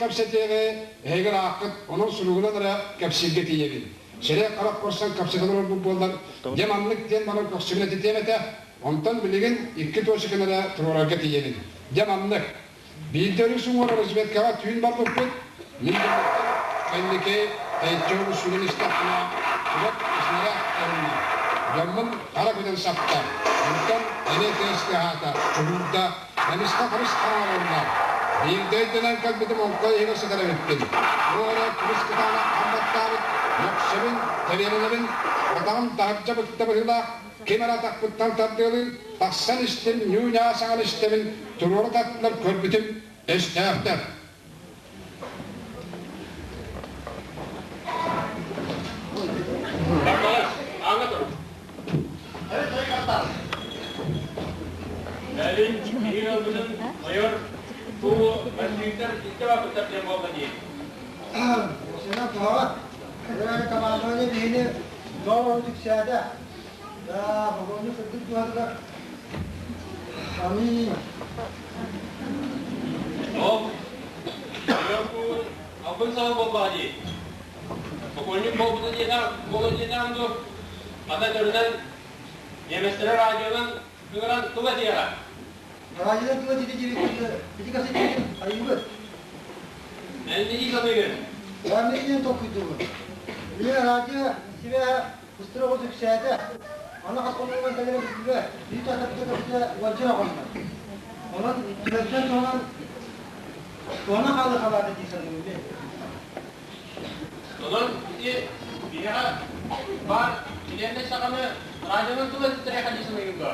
кэпсэтиэҕи эһиги ырааххыт, онон суругунан эрэ кэпсииргэ тиийэбин. Сирэй-харах көрсөн кэпсэтэн олорбут буоллар, дьэ маннык диэн баран көхсүбүн этитиэм этэ, онтон билигин икки туочуканы эрэ туруорарга тиийэбин. Дьэ маннык. Биирдэ өрүс уҥуор разведкаҕа түүн барбыппыт, мин дьоммуттан кэнники тэйиччи оҕус сүүрэн истэхпинэ, чугас снаряд орунна. Дьоммун хара күтэн сапта, онтон эмиэ тыас тыаһаата, чуһуурда, эмискэ харыс хараҥа буолла. Биирдэ өйдөнөн кэлбитим оҥхой иһигэр сытар эбиппин. Туох эрэ кырыс кытаанах хам баттаабыт, мөхсөбүн, тэбиэлэнэбин, атаҕым таһырдьа быкта быһыылаах, ким эрэ атахпыттан тардыалыыр, тахсан истим, ньуу-ньаа саҥан истэбин, туруору таттылар көрбүтүм, өстөөхтөр. Бардалар, ааҥҥа тур. Бэлин биир ылбытын майор бу мөлтүүттэр икки баппыттар диэн буолла дии. Осенан туһаҕа. Командование биһини доор үксээтэ. Да, бүгүҥҥү сырдык дууһатыгар Аминь. Ол, майор албын саҕа буолбаҕа дии. Покойник буолбута диэтэх, буолуо диэтэҕим дуу, хата төрүнэн немецтэрэ радионан ыҥыран тыл этиэҕэ. Радионан тыл этиитэ диэбиккин ити кассетиҥ айыыбыт. Эн нии саныыгын? Я мин толкуйдуубун. Билигин радио сибээһэ Быстар оҕус үксээтэ. Аны хас хонугунан кэлэрэ биллибэт. Биир тахсарбыта көстө уонча оҕонно. Онон түбэлтэн туһанан туһана хаалыы халаата дии саныыбын мин. Онон ити биһиэхэ баар билиэннэй саханы радионан тыл этиттэриэхэ дии саныыгын дуо?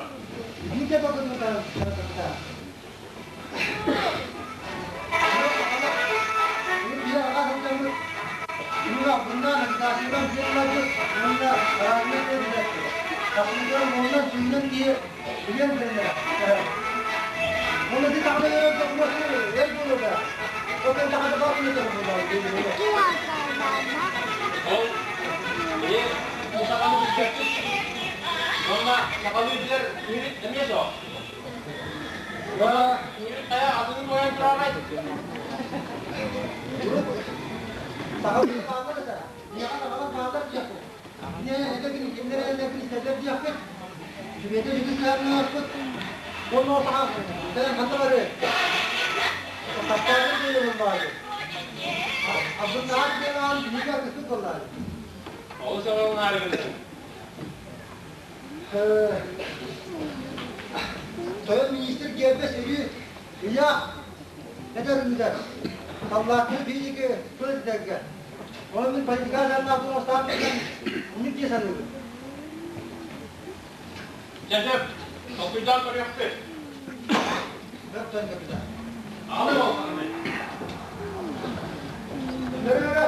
Биирдэ бакыннытан Ол били саханы билбэппит. Уонна сахалыы билэр киһибит эмиэ суох. Олус оҕолоҥ. Тойон министр Гербес өрүү ыйаах этэр ыытар. Саллааттыы физики тыл этэргэ. Оны мин политика жаннаах туруостаах инник дии саныыбын. Дьэ сөп, толкуйдаан көрүөхпүт. Сөп тойон капитан. Аҕалай буоллаҕына. Өрө-өрө!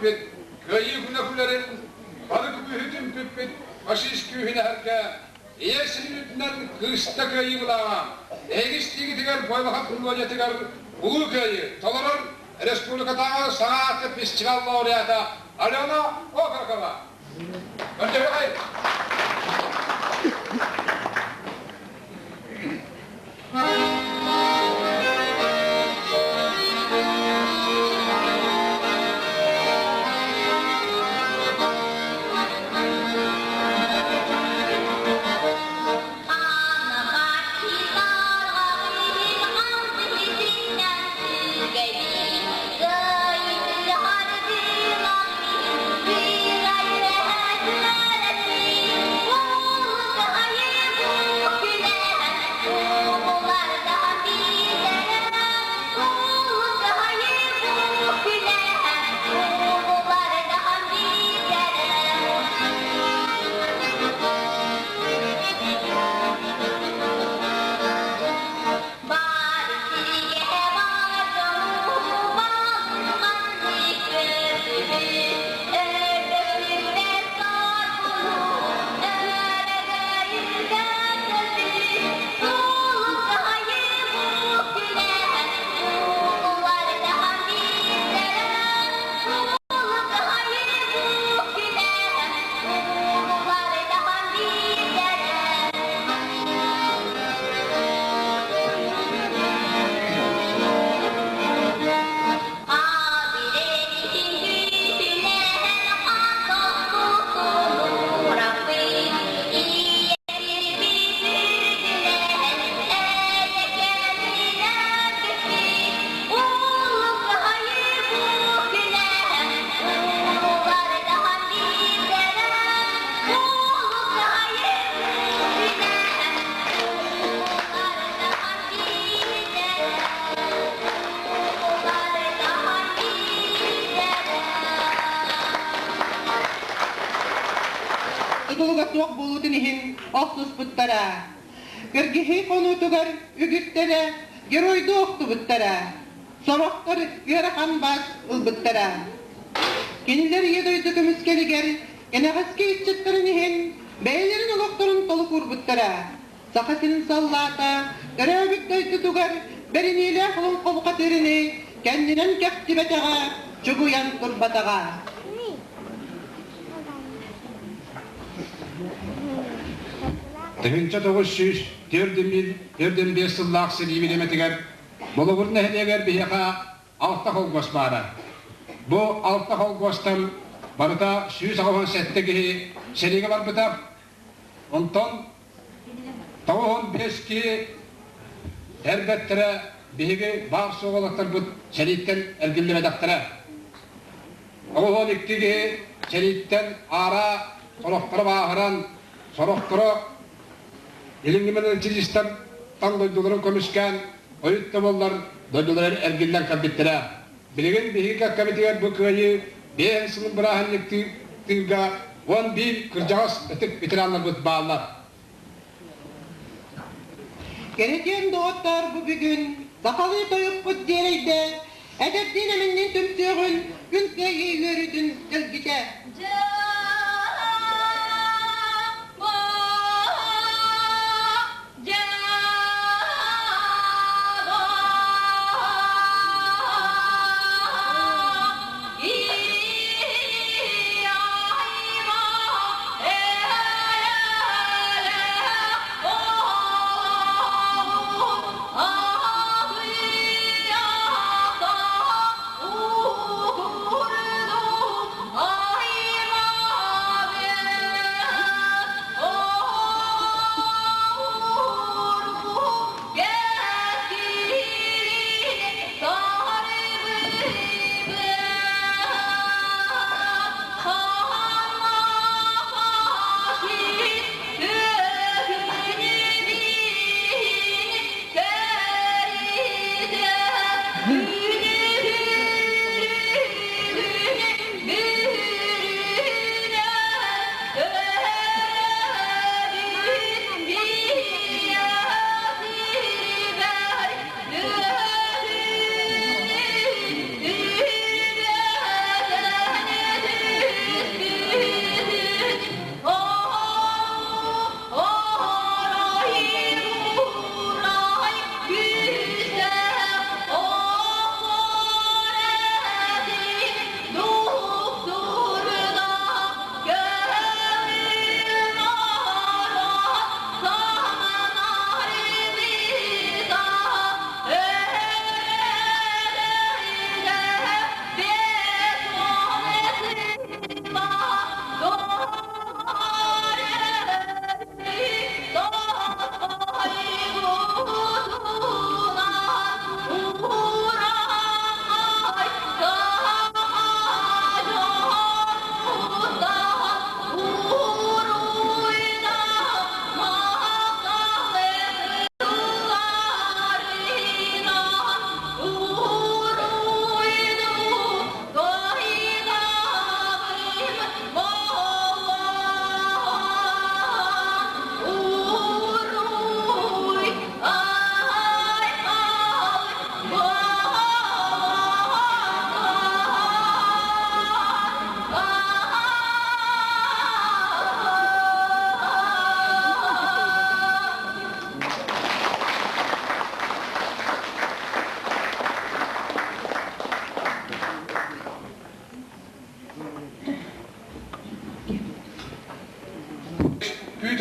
Киирбиппит, кыайыы күнэ күлэрин, бары күүһү түмпүппүт фашист күүһүн эһэргэ Ийэ сирин үрдүнэн кыыста кыайыы былааҕа эһиги истиигитигэр Бойлоха мелодиятыгар Улуу Кыайыы толорор республикатааҕы саҥа ааты фестиваль лауреата Алена Окорокова. Көрдөһүөҕэй! Тутулуга суох буолуутун иһин охсуспуттара. Кыргыһыы хонуутугар үгүстэрэ геройдуу охтубуттара, сорохтор ыарахан бас ылбыттара. Кинилэр Ийэ дойду көмүскэлигэр кэнэҕэски ыччаттарын иһин бэйэлэрин олохторун толук уурбуттара. Саха сирин саллаата төрөөбүт дойдутугар бэриниилээх олоҥхо бухатыырыны кэннинэн кэхтибэтэҕэ, чугуйан турбатаҕа. 1945 сыллаах сэрии бириэмэтигэр Болугур нэһилиэгэр биһиэхэ алта холкуос баара. Бу алта холкуостан барыта 187 киһи сэриигэ барбыта. Онтон 95 киһи эрбэттэрэ биһиги баар суоҕалаттарбыт сэрииттэн эргиллибэтэхтэрэ. 92 киһи сэрииттэн аара сорохторо бааһыран, сорохторо илиҥҥи мэлдьилистэр таҥ дойдуларын көмүскээн, ойут да буоллар дойдуларын эргиллэн кэлбиттэрэ. Билигин биһиги кэккэбитигэр бу кыайыы биэһин сылын бырааһынньыктыырга 11 кырдьаҕас ытык ветераннарбыт бааллар. Кэрэтиэн доҕоттоор бу бүгүн сахалыы тойукпут диэрэйдэ, эдэрдиин эминнин түмсүөҕүн, күн кыайыы үөрүүтүн кэлгитэ.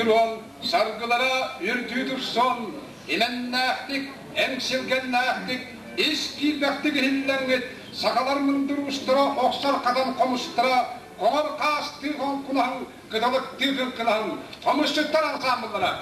туруон, саргылара үрдүү турсон, имэннээхтик, эҥсилгэннээхтик, ис киирбэхтик иһиллэҥҥит, сахалар мындыр уустара охсор хатан хомустара, хоҥор хаастыы хоҥкунаһын, кыталыктыы кыҥкынаһын, хомусчуттар ансаамбыллара.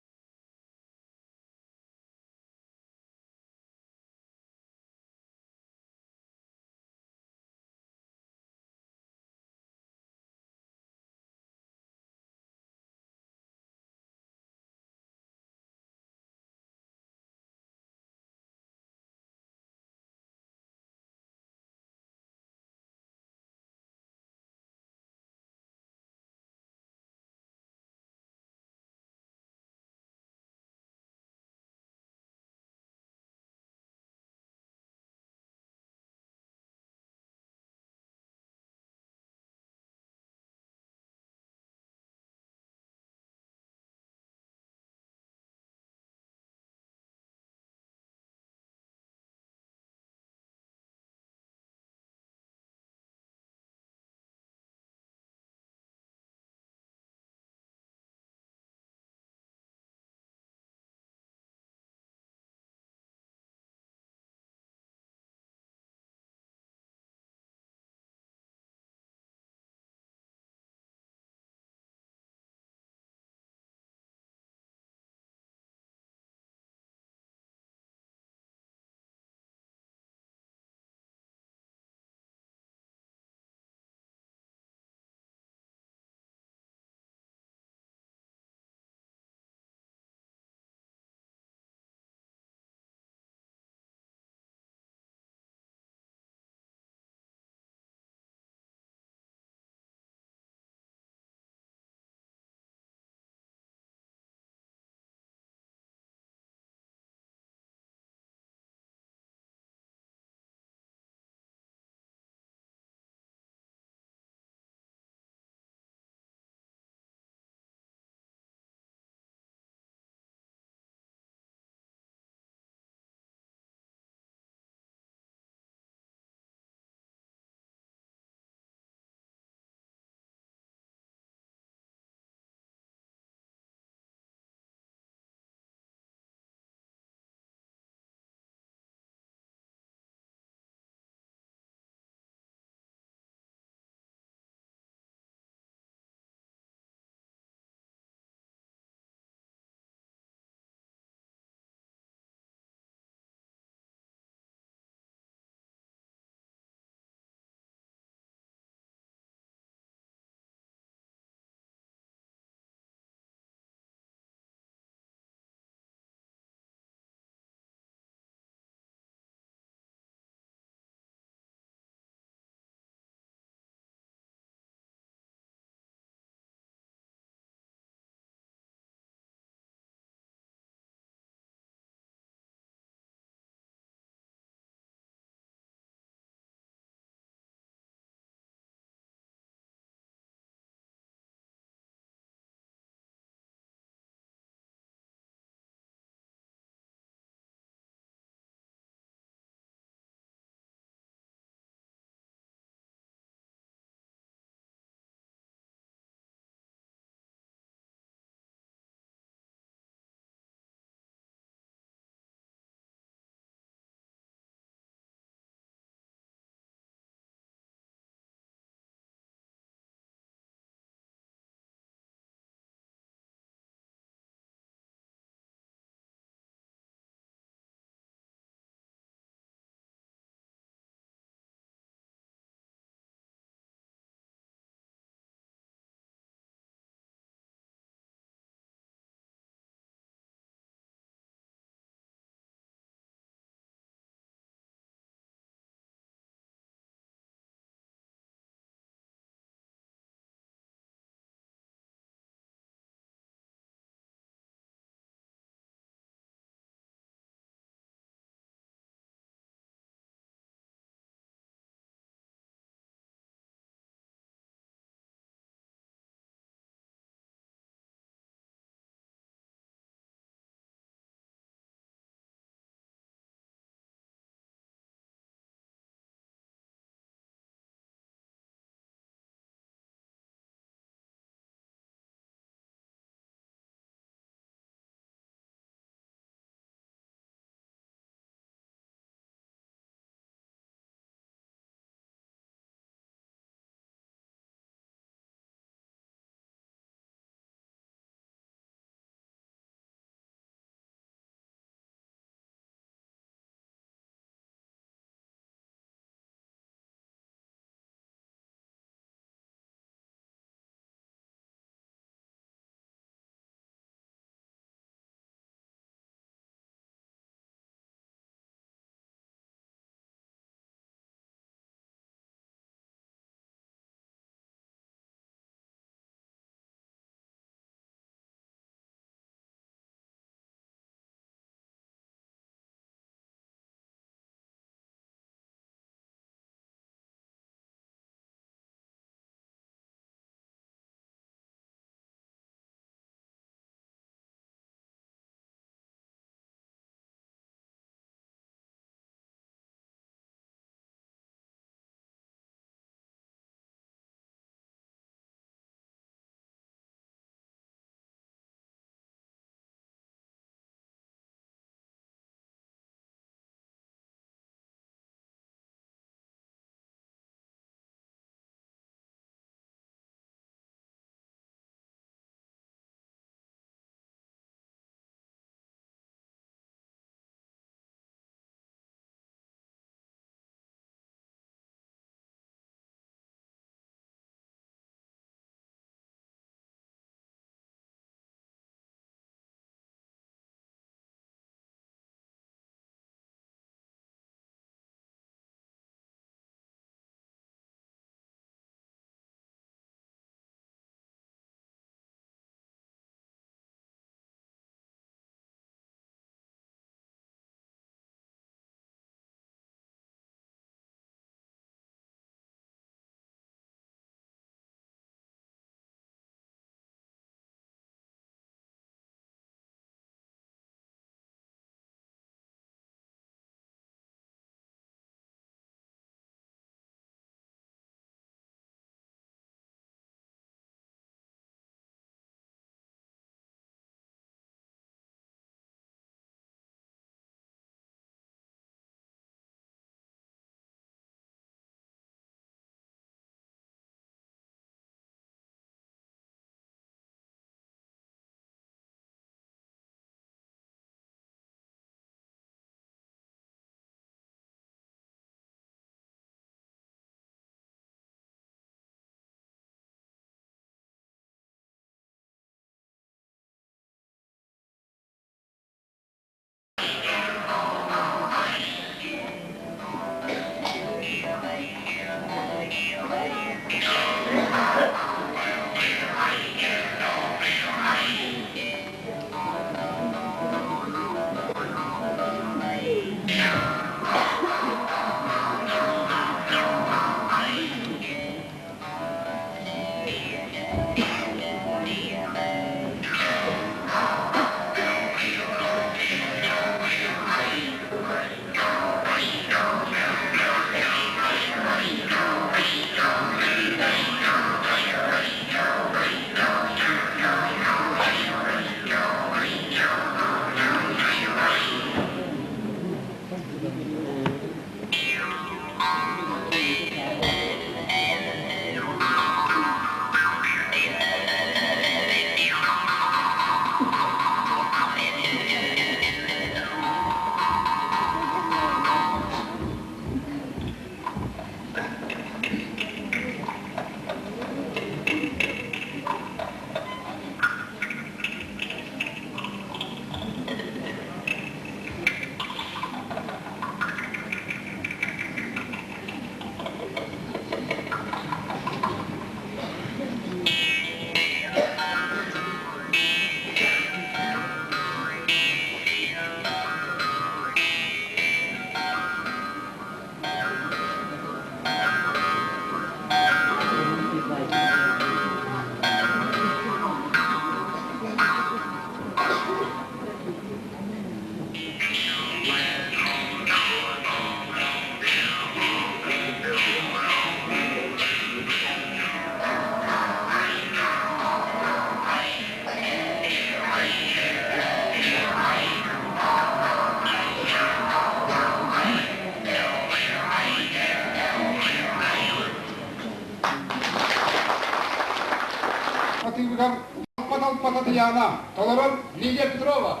толоруутугар Талба-талба Татьяна, толорор Лидия Петрова.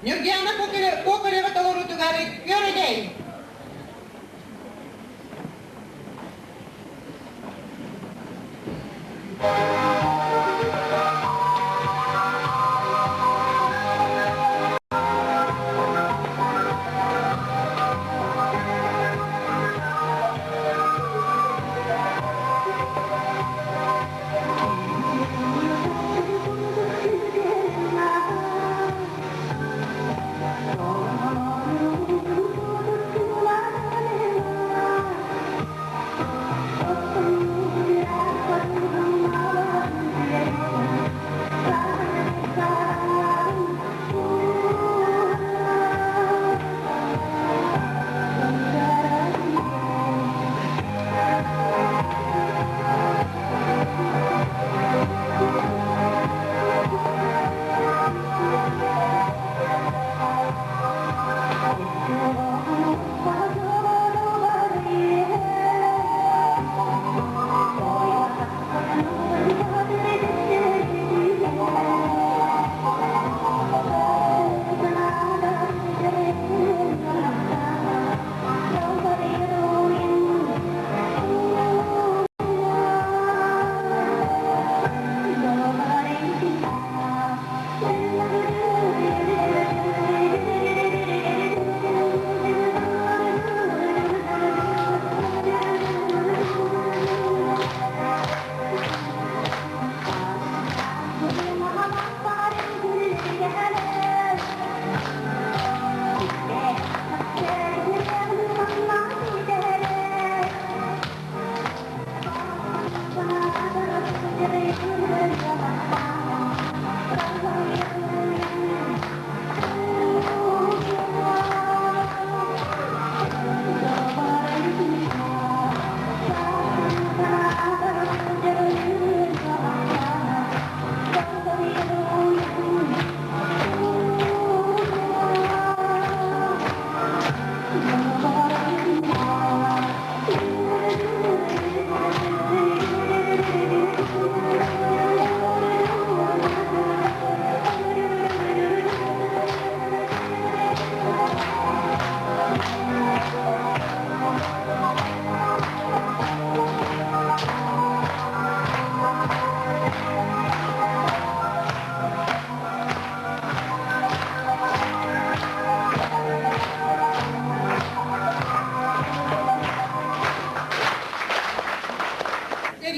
Ньургуяна Кокорева толоруутугар күөрэгэй!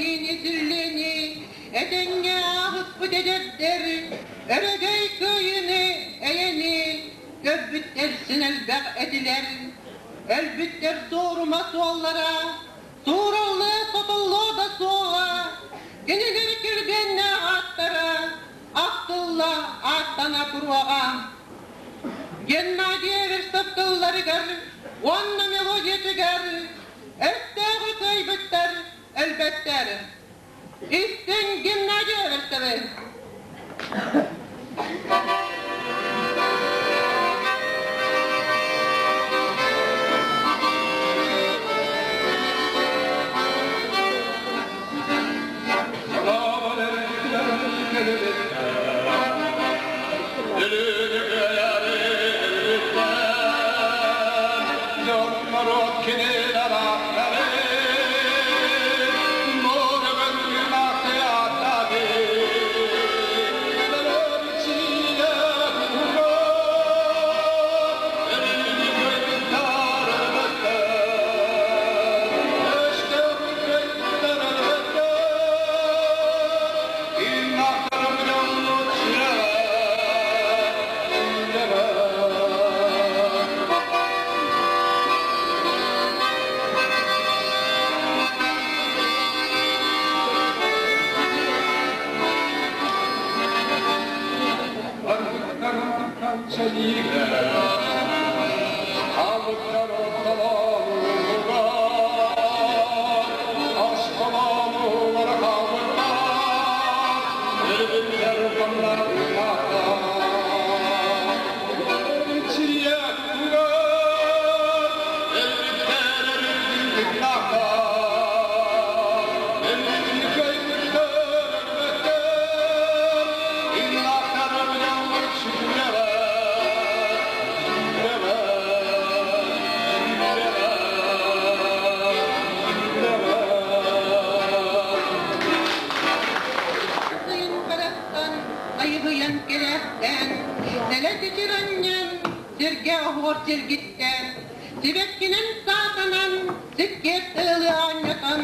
Сэниини-силлиэни этэҥҥэ ааҕыспыт эдэрдэр өрөгөй кыайыыны, эйэни көрбүттэр син элбэх этилэр. Өлбүттэр суорума суоллара, суураллыы сотуллуо да суоҕа, кинилэр килбиэннээх ааттара ахтылла ааттана туруоҕа. Геннадий Эверстов тылларыгар уонна мелодиятыгар өстөөҕү кыайбыттар өлбөттөр. Истиҥ Геннадий Эверстовы! Сайын барахсан айыһыйан кэлээхтээн, нэлэчичир анньан, сиргэ оһуор сиргиттэн, сибэккинэн саатанан, сиккиэр тыалы оонньотон,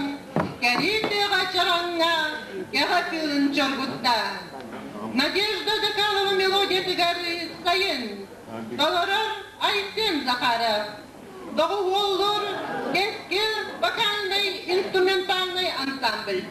кэрии тыаҕа чараҥҥа кэҕэ кыылын чоргутта. Надежда Закалова мелодиятыгар сайын толорор Айсен Захаров. Доҕуһуоллуур Кэскил вокальнай инструментальнай ансамбль.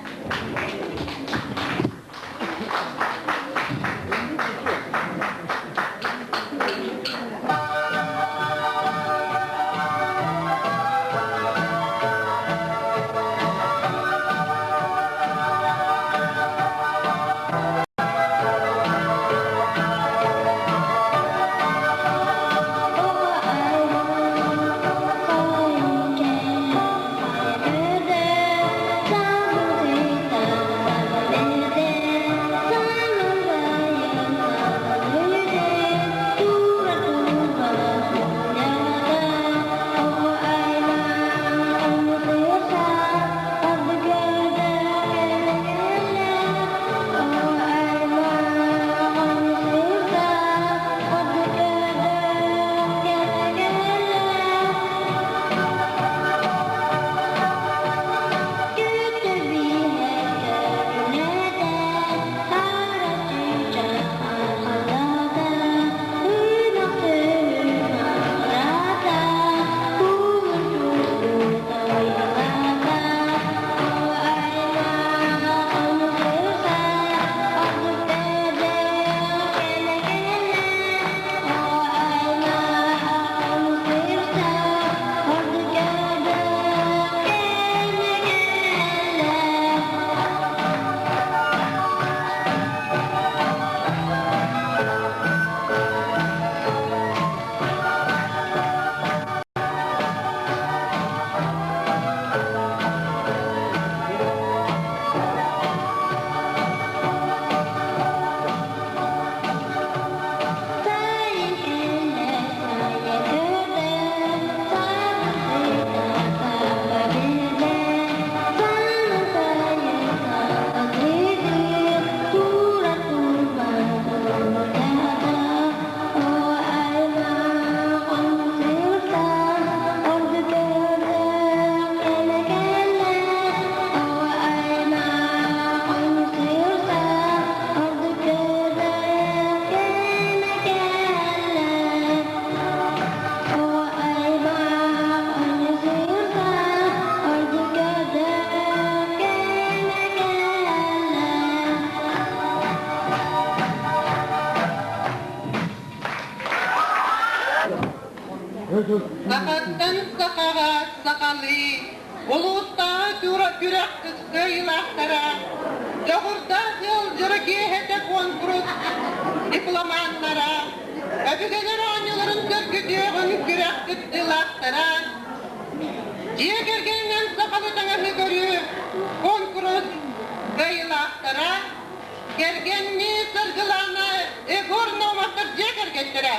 Сахаттан сахаҕа сахалыы улуустааҕы күрэх кыайыылаахтара, дьоҕурдаах ыал дьоро киэһэтэ куонкурус дипломаннара, өбүгэлэр оонньууларын сөргүтүөҕүн күрэх кыттыылаахтара, дьиэ кэргэнинэн сахалыы таҥаһы көрүү куонкурус кыайыылаахтара, кэргэннии Саргылаана Егор Наумовтар дьиэ кэргэттэрэ.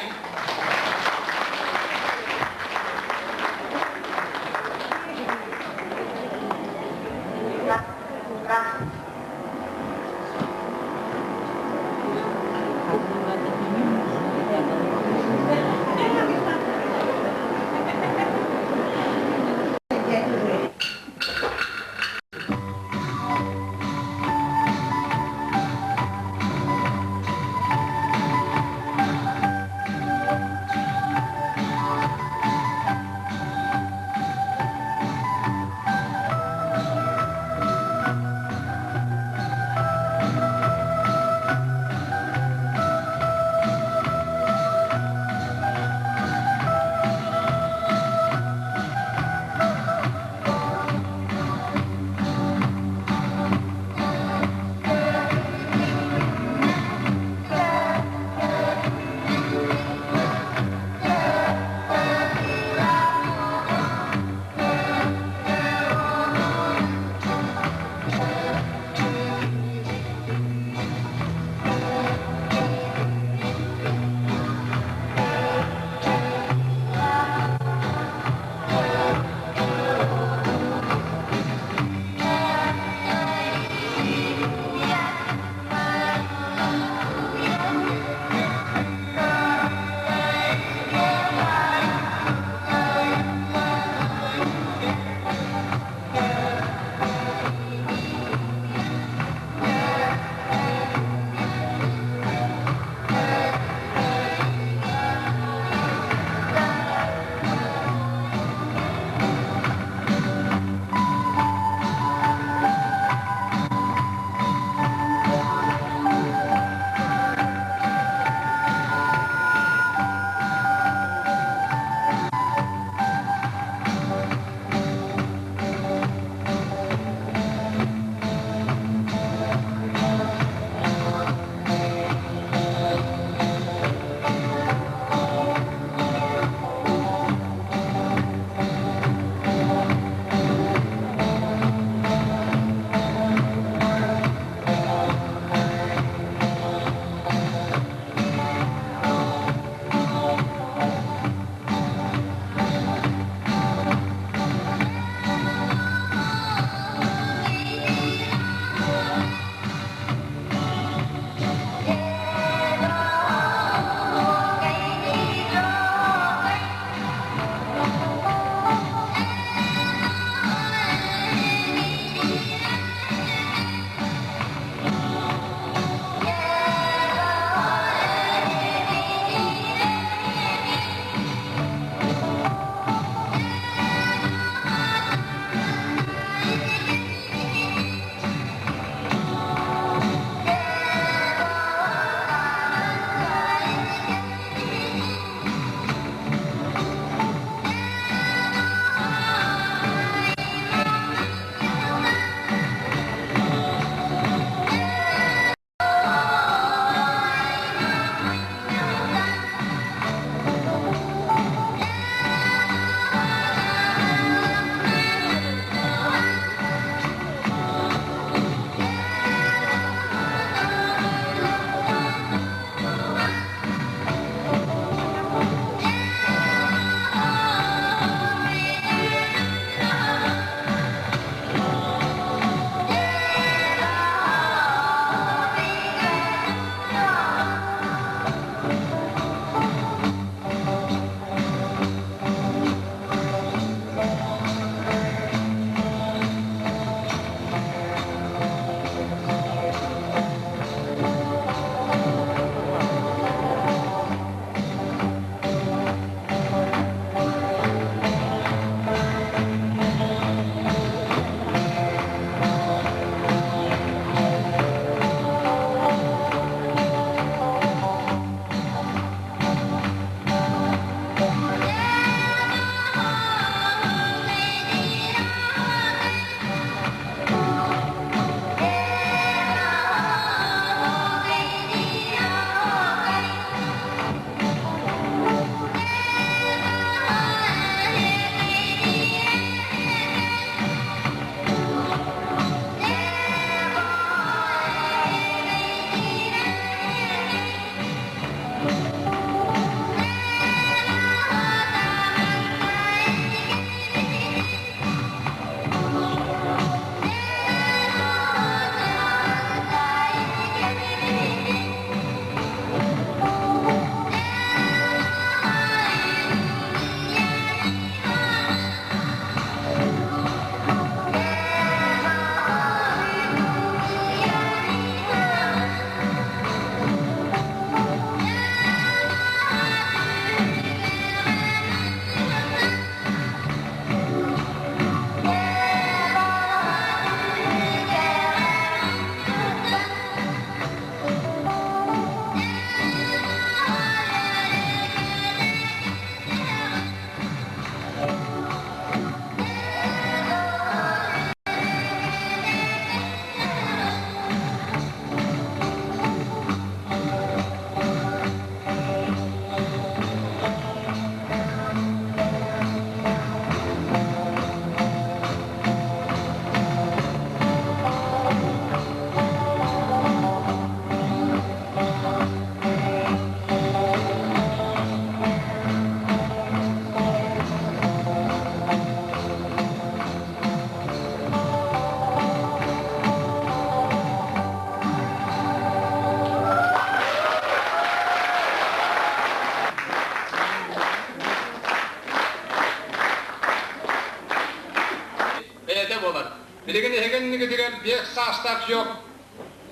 саастаах yok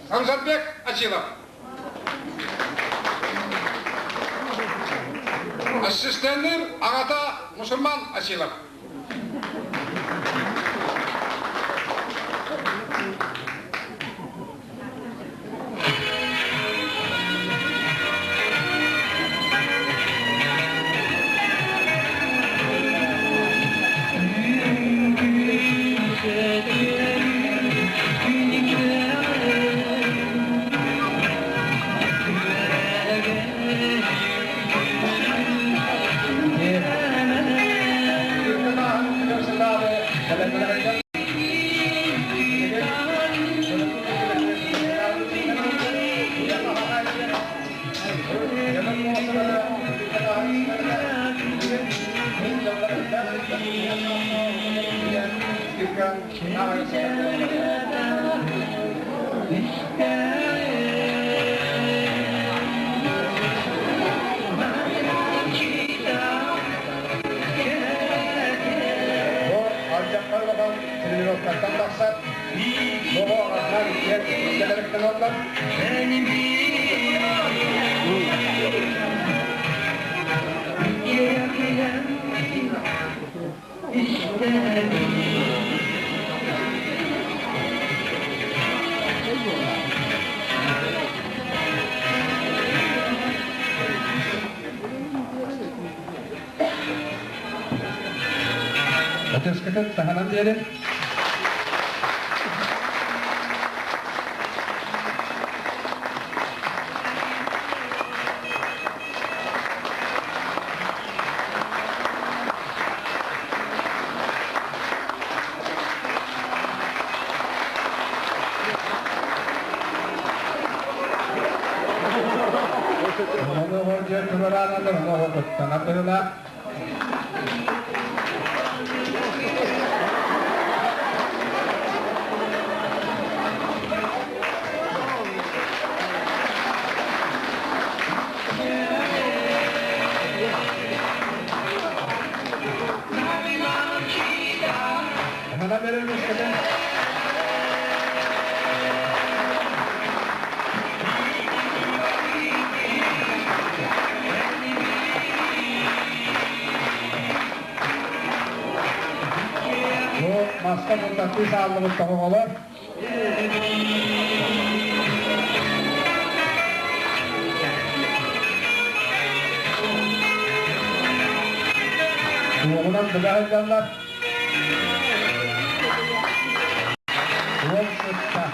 Хамзатбек Ачилов. Ассистеннир аҕата Мусульман Ачилов. Бу алдьархай улахан тренировкаттан тахсар, оҕо аҕатынан иккиэн дьарыктаналлар. Ытыскытын таһынан биэрин. Ону дьэ турараананар ону куттанар быһыылаах. Хана берер үскэтин. Бу маска муртаттыы сааллыбыт тоһоҕолор. Туоҕунан быга сылдьаллар. Уол сытта.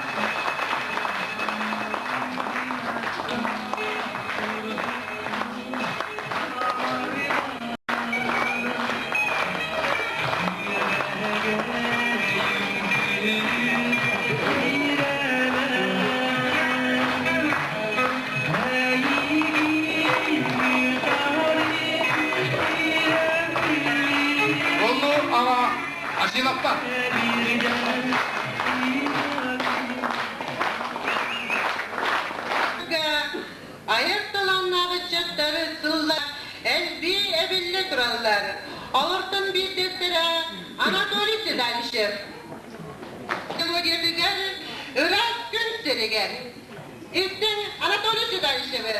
Оллу аҕа Асиловтар. Айар талааннаах ыччаттары сылла элбии эбиллэ тураллар. Олортон биирдэстэрэ Анатолий Седалищев. Мелодиятыгар ыраас күн сиригэр. Истиҥ Анатолий Седалищевы.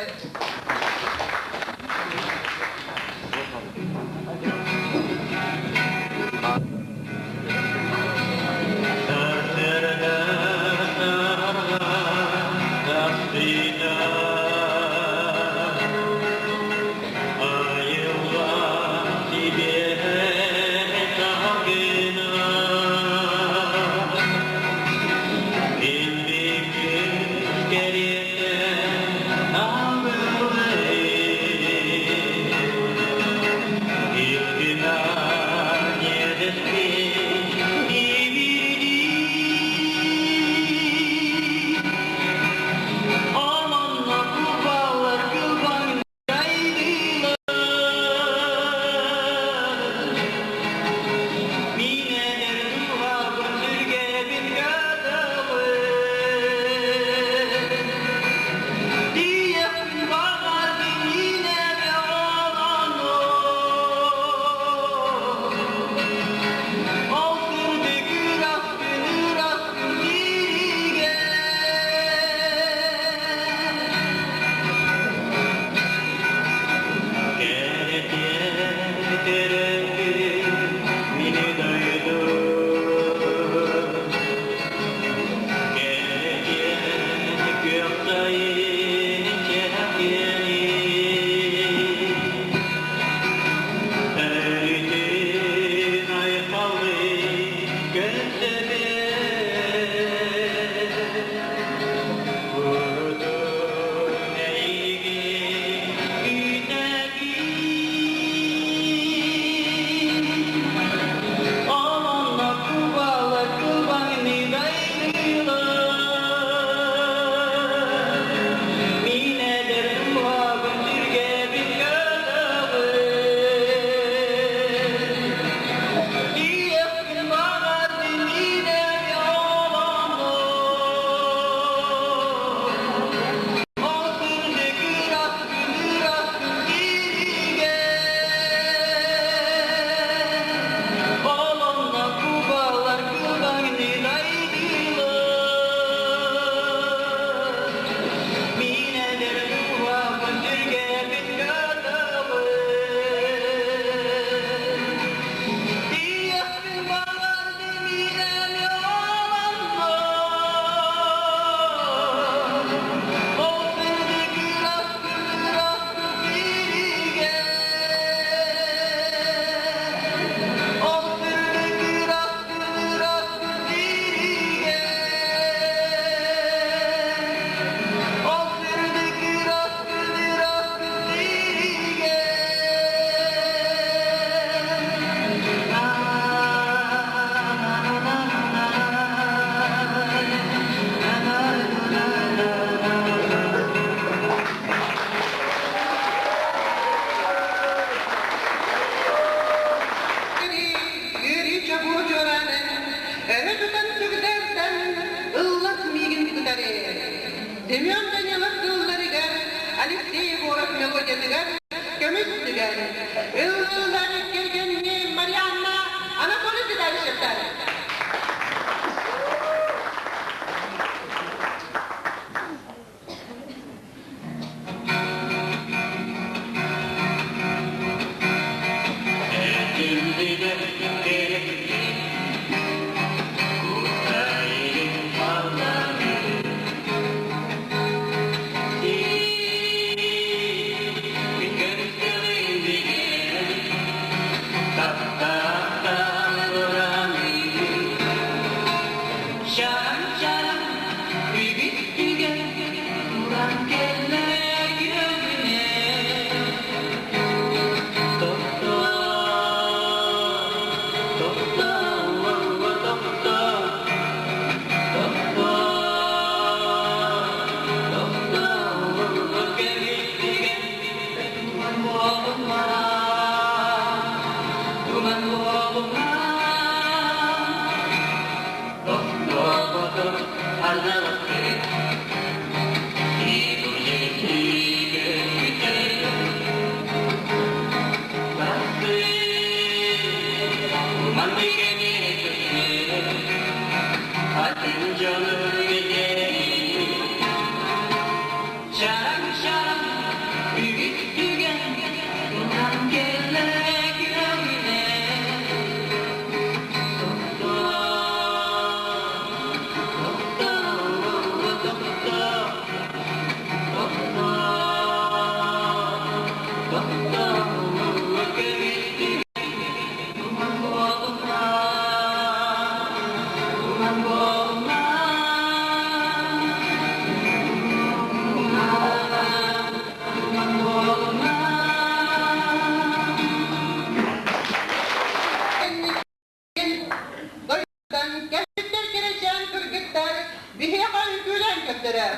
Семен Данилов тылларыгар, Алексей Егоров мелодиятыгар көмүс түгэн. Ыллыылар кэргэнни Марианна Анатолий Витальевичтар. Şarım Дойдуттан кэлбиттэр кэрэчээн кыргыттар биһиэхэ үҥкүүлээн көрдөрө.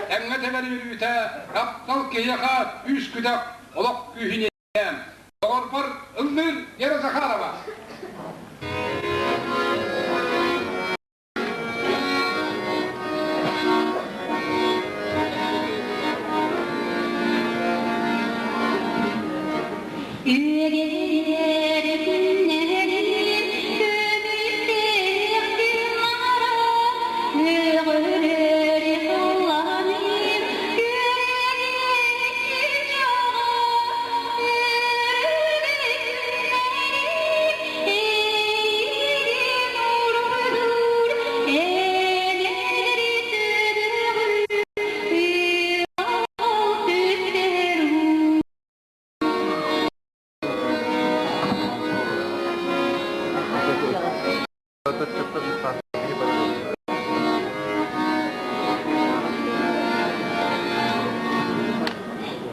тэҥҥэ тэбэр үөрүүтэ, таптал киһиэхэ күүс-күдэх, олох күүһүн Доҕорбор ыллыыр Вера Захарова. Үөгэр күннэрин көмүстээх күн маҥара, Үөҕүрэр халлааным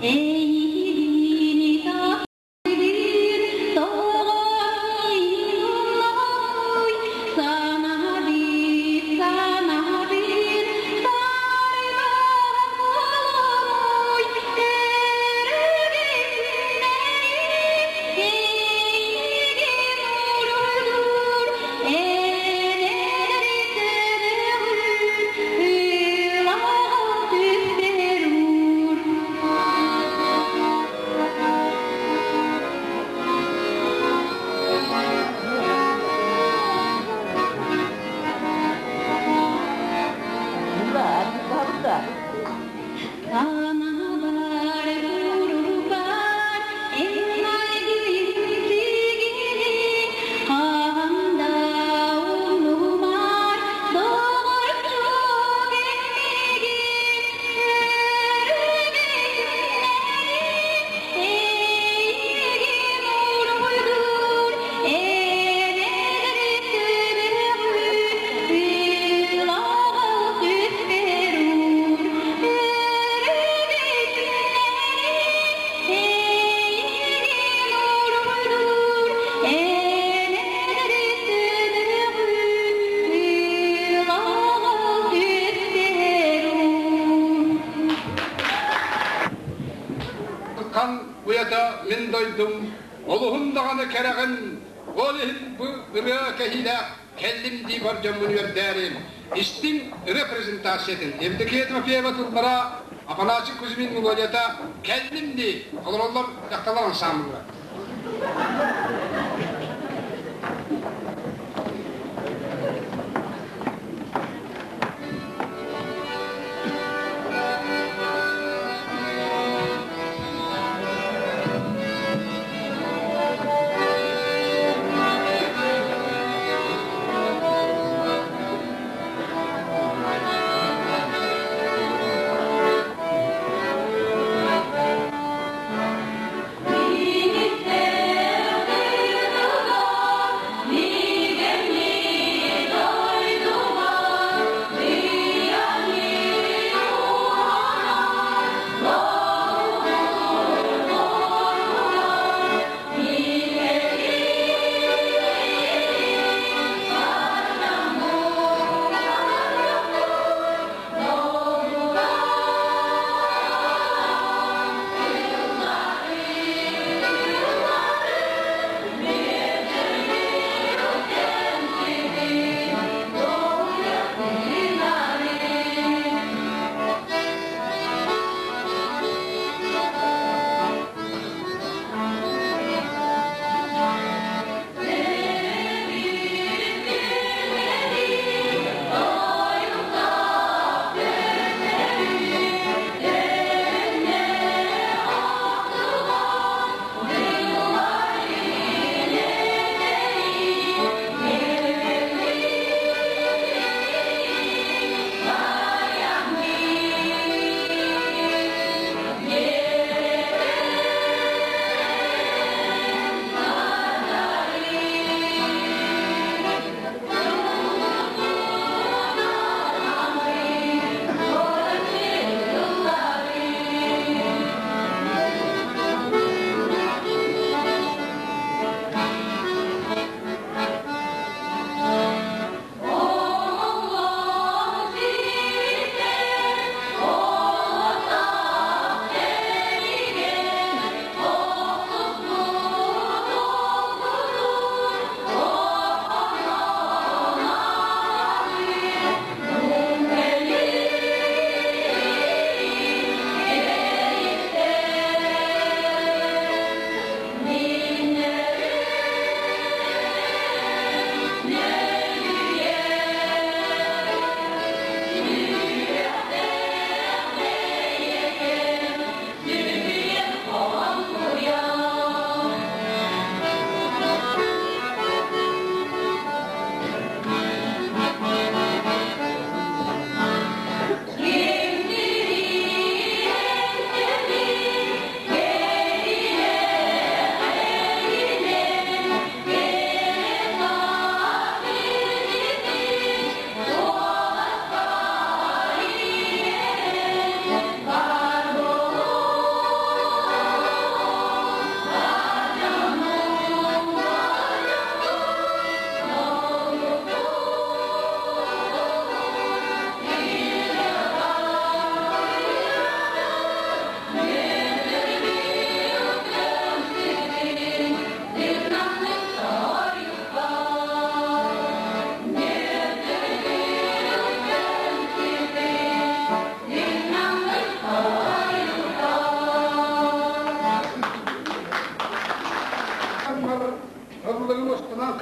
Эйигин таптыыр тоҕой санаабыт санаабыт сарбах буолуой Эйигин уруйдуур энэри төбөҕүн ылаҕын түспэр уур. Аналар урупар эн майгын сигили хаһан да умнумар доҕорчук эммигин Эйигин уруйдуур энэри төбөҕүн ылаҕыл түспэр уур. Эйигин уруйдуур энэри төбөҕүн ылаҕыл түспэр уур. Хан уйата мин дойдум, олуһун даҕаны кэрэҕин, ол иһин бу ырыа кэһиилээх кэллим дии бар дьоммун үөрдээрим. Истиҥ ырыа презентациятын Евдокия Тимофеева тыллара, Афанасий Кузьмин мелодията «Кэллим дии» толороллор дьахталлар ансаамбыла. Thank you.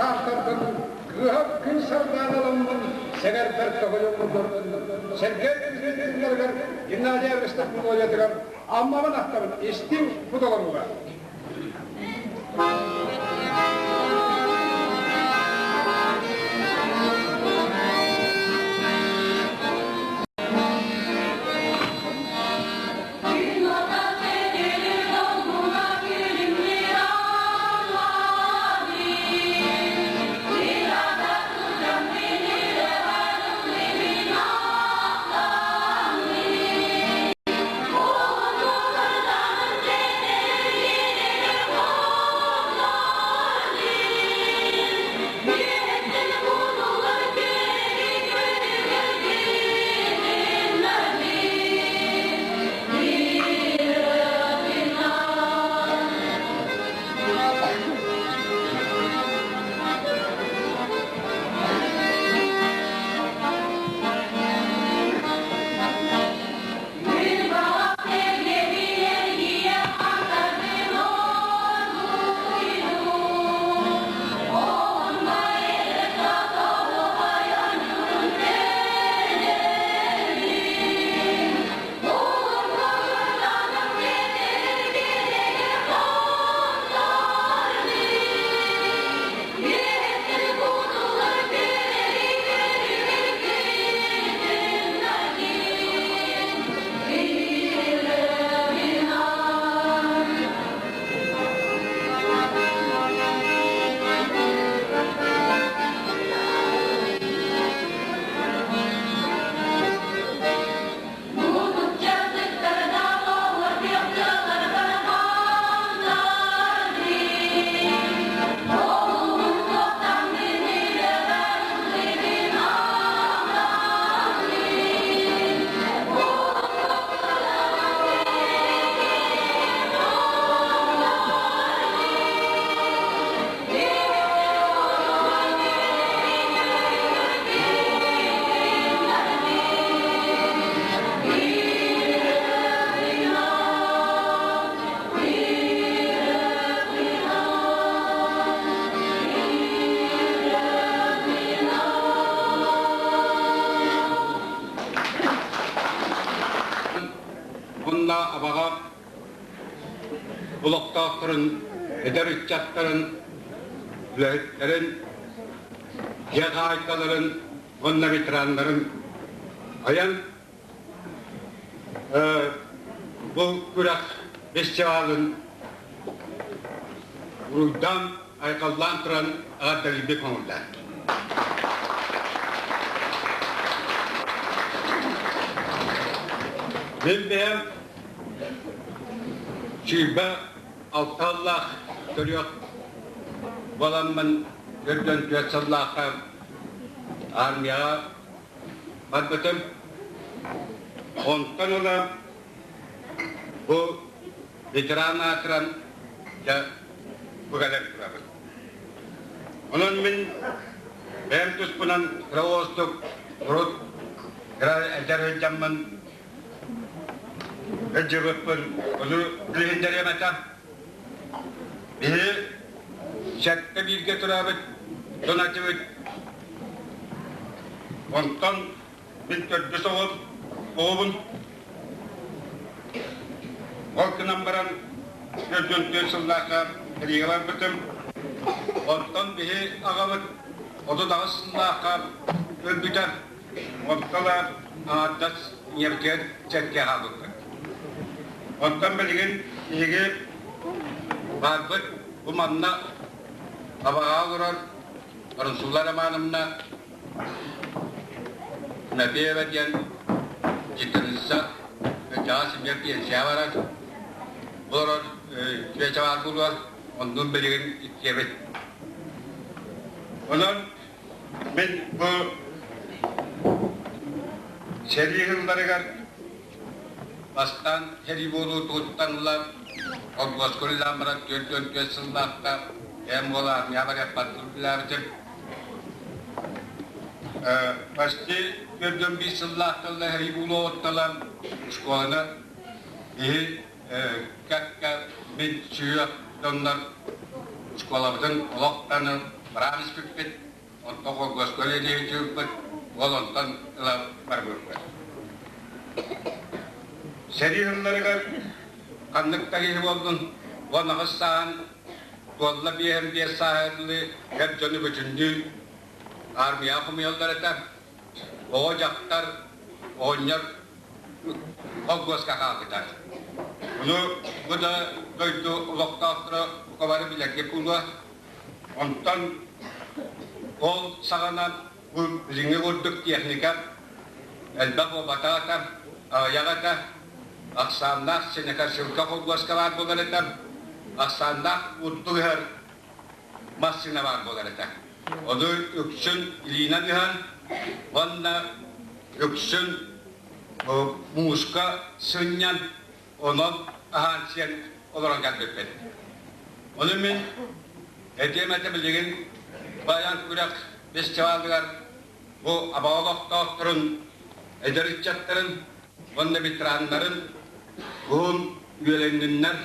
хаартарбын, кыыһар күн сардаана ыламмын, сэгэрбэр тоһуйан көрдөрбүн, сэргэр күһүн тылларыгар Геннадий Аргыстов мелодиятыгар Аммабын ахтабын истиҥ бу толорууга. Gün ortası gelir dolguna gülümlü ağlar Bir ada tutacağım beni de varım evin Онно абаҕа олохтоохторун, эдэр ыччаттарын, үлэһиттэрин, дьиэ хаһаайкаларын уонна ветераннарын айан бу күрэх фестивалын уруйдаан, айхаллаан туран эҕэрдэлиирбит көҥүллээх. Мин бэйэм 26 сыллаах төрүөх буоламмын 44 сыллаахха армияҕа барбытым. Онтон ыла бу ветеран аатыран дьэ бу кэлэн турабын. Онон мин бэйэм туспунан кыра уостук урут кыра эдэр сылдьаммын сылдьыбыппын ону билиһиннэриэм этэ. Биһи сэттэ бииргэ тураабыт дьон этибит. Онтон мин төрдүс оҕом, оҕобун. Ол гынан баран 44 сыллаахха сэриигэ барбытым. Онтон биһи аҕабыт 38 сыллаахха өлбүтэ. Онтон аҥардас ийэбитигэр сэргэ хаалбыппыт. Онтон билигин биһиги баарбыт бу манна Абаҕаҕа олорор Рансула Романовна Напеева диэн кытарыса кырдьаҕас семья пенсия барар. Олорор свеча баар буолуо, оннун билигин иккиэбит. Онон мин бу сэрии сылларыгар бастаан сэрии буолуутуттан ыла холкуоска үлэлээн баран 44 сыллаахха эм уола армия барыахпар үлэлээбитим. Почти 45 сыллаах тылла сэрии буолуоҕуттан школаны киһи кэккэ мин сүһүөх дьоннор школабытын олох аны. Бараан испиппит, онтон холкуоска үлэлиэбит ол онтон ыла барбыппыт. Сэрии сылларыгар ханнык да киһи буоллун, 18 сааһын туолла 55 сааһыгар дылы эр дьону бүтүннүү армияҕа хомуйаллар этэ. Оҕо, дьахтар, оҕонньор холкуоска хаалбыта. Ону бу да дойду олохтоохторо бука бары билэргэ буолуо. Онтон ол саҕана бу билиҥҥи курдук техника элбэх буолбатах этэ, аҕыйах этэ, ахсааннаах сенекарсилка холкуоска баар буолар этэ, ахсааннаах бурдук ыһар массыына баар буолар этэ. Ону үксүн илиинэн ыһан уонна үксүн мууска сынньан онон аһаан сиэн олорон кэлбиппит. Ону мин этиэм этэ билигин баян күрэх фестивалыгар бу Абаҕа олохтоохторун, эдэр ыччаттарын уонна ветераннарын уһун үөлэнниннэр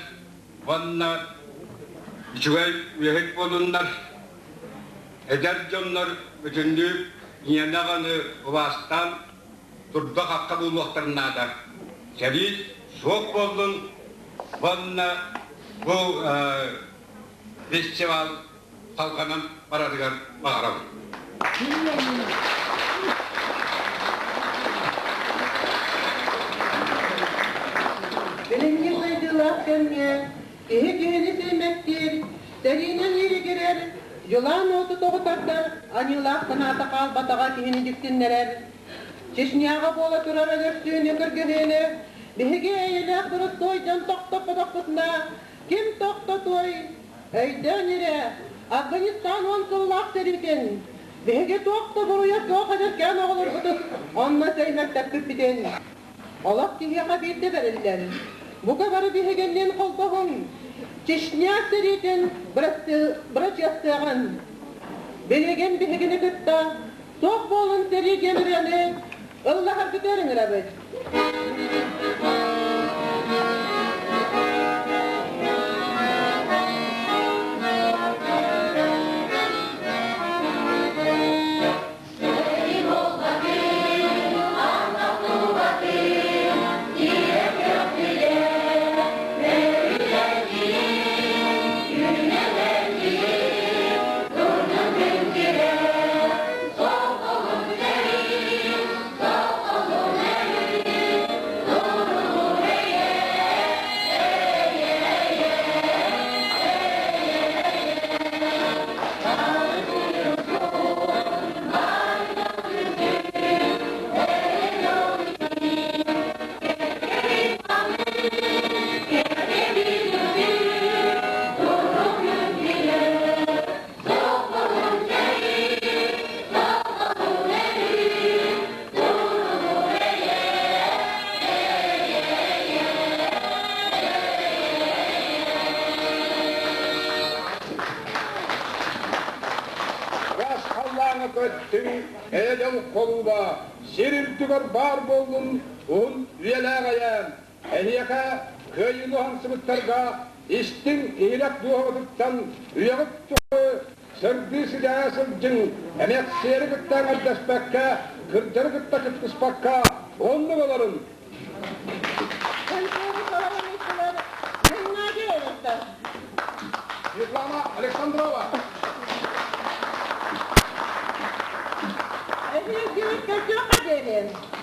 уонна үчүгэй үлэһит буолуннар, эдэр дьоннор бүтүннүү ийэни аҕаны убаастаан турда-хахха буолуохтарын наада. Сэрии суох буоллун уонна бу фестивал салҕанан барарыгар баҕарабын. Билиҥҥи сайдыылаах кэмҥэ киһи киһини сиэмэктиир, сэриинэн ииригирэр, дьулаан уоту тоҕу тардар аньыылаах санаата хаалбатаҕа киһини дьиксиннэрэр. Чечняҕа буола турар өлөрсүүнү, кыргыһыыны биһиги эйэлээх боростуой дьон тохтоппотохпутуна ким тохтотуой? Өйдөөн эрэ, Афганистан уон сыллаах сэриитин, биһиги туох да буруйа суох эдэркээн оҕолорбутун онно сэймэктэппиппитин. Олох киһиэхэ биирдэ бэриллэр. Бука бары биһигинниин холбоһуҥ, Чечня сэриитин бырачыастыаҕын. Билигин биһигини кытта суох буолун сэрии диэн ырыаны ыллаһаргытыгар ыҥырабыт. Ыраас халлааҥҥа көттүҥ, эйэ-дьол холууба, сир үрдүгэр баар буоллун уһун үйэлээх эйээн, Эһиэхэ кыайыыны уһансыбыттарга истиҥ иһирэх дууһабытыттан үйэҕит тухары сырдыы сыдьаайа сылдьыҥ, эмэхсиэри кытта эҥэрдэспэккэ, кырдьары кытта кыттыспакка оннук олорун. Светлана Александрова. Эһиги көрсүөххэ диэри.